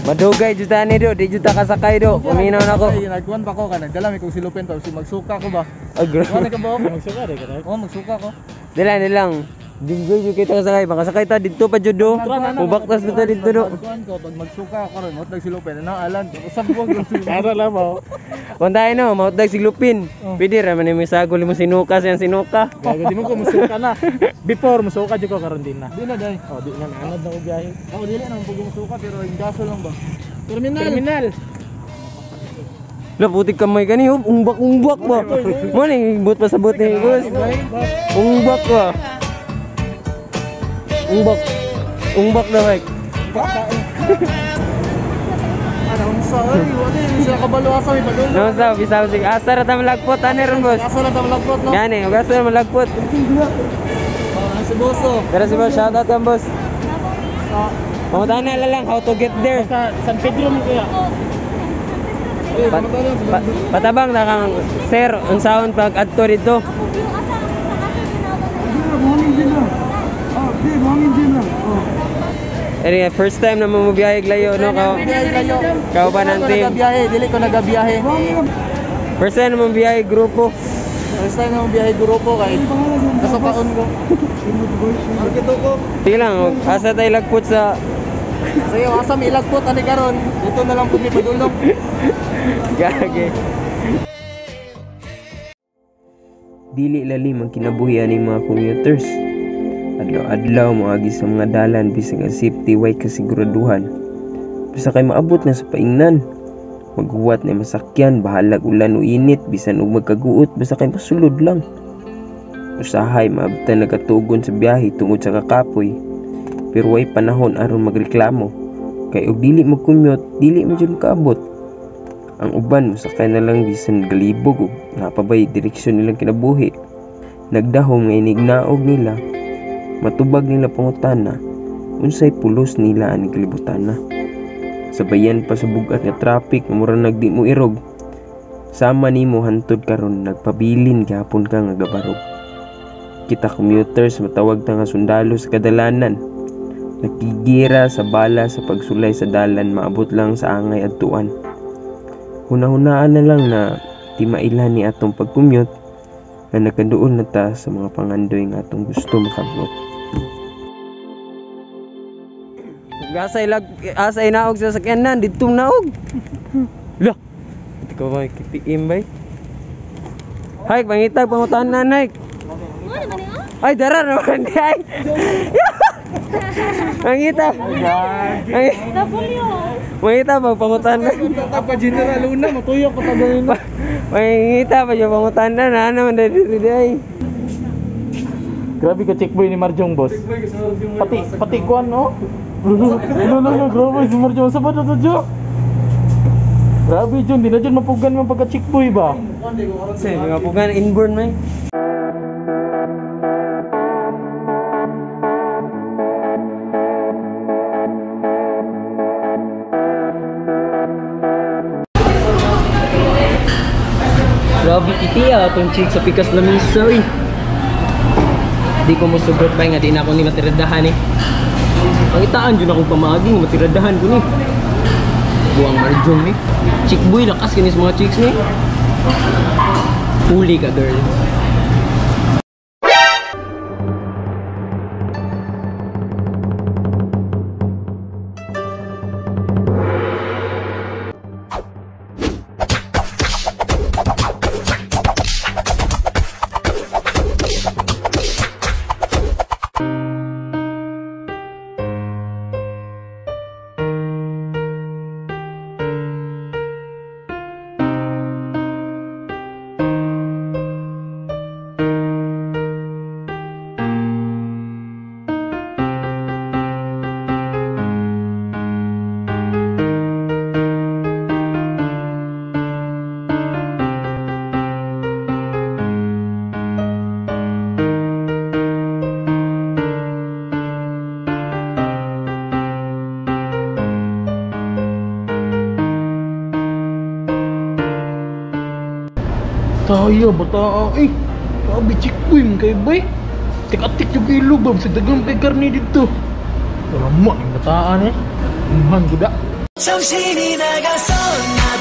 Madugay juta ni do, di juta kasakay do. Paminaw na ko. Nagkuhan pa ko ka, nagdala may kong silupin pa, magsuka ko ba? Agro. Ano ka ba? Magsuka rin ka? Oo, magsuka ko. Dilang. Dinggoy jud kita kasakay, makasakay ta didto pa jud do. Ubaktas ta didto do. Pagkuhan ko, pag magsuka ako ron, mautdag silupin, alan, usab ko yung silupin. Ara lang mo. Kuntay no, mautdag siglupin. Pwede ra man may sagol mo sinuka sa sinuka. Bago di mo ko musuka na. Before musuka jud ko karon din na. Di na dai. Oh, di na naanad na ko biyahe. Ako dili na pag magsuka pero yung gaso lang ba? Terminal. Lo putik kamay kani, umbak ba. Mo ni but pa sabot ni boss. Umbak ba. Umbak daw hek. Anong sorry, wala yung siya kabalo asa may padul. No sa bisaw sig asa ra ta malagpot ani ron boss. Asa na tama lagpot no? Gani, ug asa ra malagpot. Si boso. Pero si boss shout out ang boss. Pamutan na lang how to get there. Sa San Pedro mo kaya. Patabang na kang sir, unsaon pag adto dito. Eri first time na mo biyahe layo no ka. Kao ba nang team? Dili ko nagabiyahe. First time na mo biyahe grupo. First time na mo biyahe grupo kay kasapaon ko. Ang ko. Sige lang, asa tayo lagput sa Sayo asa may ilagpot ani karon. Dito na lang pud mi padulong. gage. Dili lalim ang kinabuhi ani mga commuters. Adlaw-adlaw moagi sa mga dalan bisag ang safety way kasiguraduhan. Bisa kay maabot na sa paingnan. Maghuwat na masakyan, bahalag ulan o init, bisan og magkaguot, basta kay masulod lang. Usahay maabtan nagatugon sa biyahe tungod sa kakapoy. Pero way panahon aron magreklamo. Kay og dili mag-commute, dili man jud makaabot. Ang uban mosakay na lang bisan galibog og napabay direksyon nilang kinabuhi. Nagdahom nga inignaog nila. Matubag nila pangutana unsay pulos nila ani kalibutana. Sabayan pa sa bugat nga traffic nga mura nagdi mo irog. Sama nimo hantud karon nagpabilin gihapon ka nga gabarog. Kita commuters matawag ta nga sundalo sa kadalanan. Nakigira sa bala sa pagsulay sa dalan maabot lang sa angay adtuan. Hunahunaan na lang na di mailan ni atong pag-commute na nakaduol na ta sa mga pangandoy nga atong gusto makabot. Asay naog sa sakyanan dito naog. Lah. Ikaw ba kipiim bay? Hay, pangitag pangutanan nay. Ay, dara naman di ay. Mangita. Mangita pa pangutanan. Pa general una matuyok pa tagalin. Mangita pa yung pangutanan na naman dito ay. Grabe ka checkboy ni Marjong boss. Pati kuan no. No, grabe si Marjong sa bata to jo. Grabe Jun, di na dyan mapugan yung pagka-checkboy ba? Kasi mapugan inborn may. Grabe kiti atong chick sa pikas na miso eh. Di ko mo sugot ba nga di na ako ni matiradahan eh. Pangitaan dyan akong pamaging matiradahan ko ni. Buang Marjong ni. Chick boy lakas kinis mga chicks ni. Huli ka girl. Tayo bata eh. Grabe checkboy man kay bay. Tik-atik yung ilog ba sa dagang kay karni dito. Lama ang bataan eh. Umhan gud. 정신이 나가서 나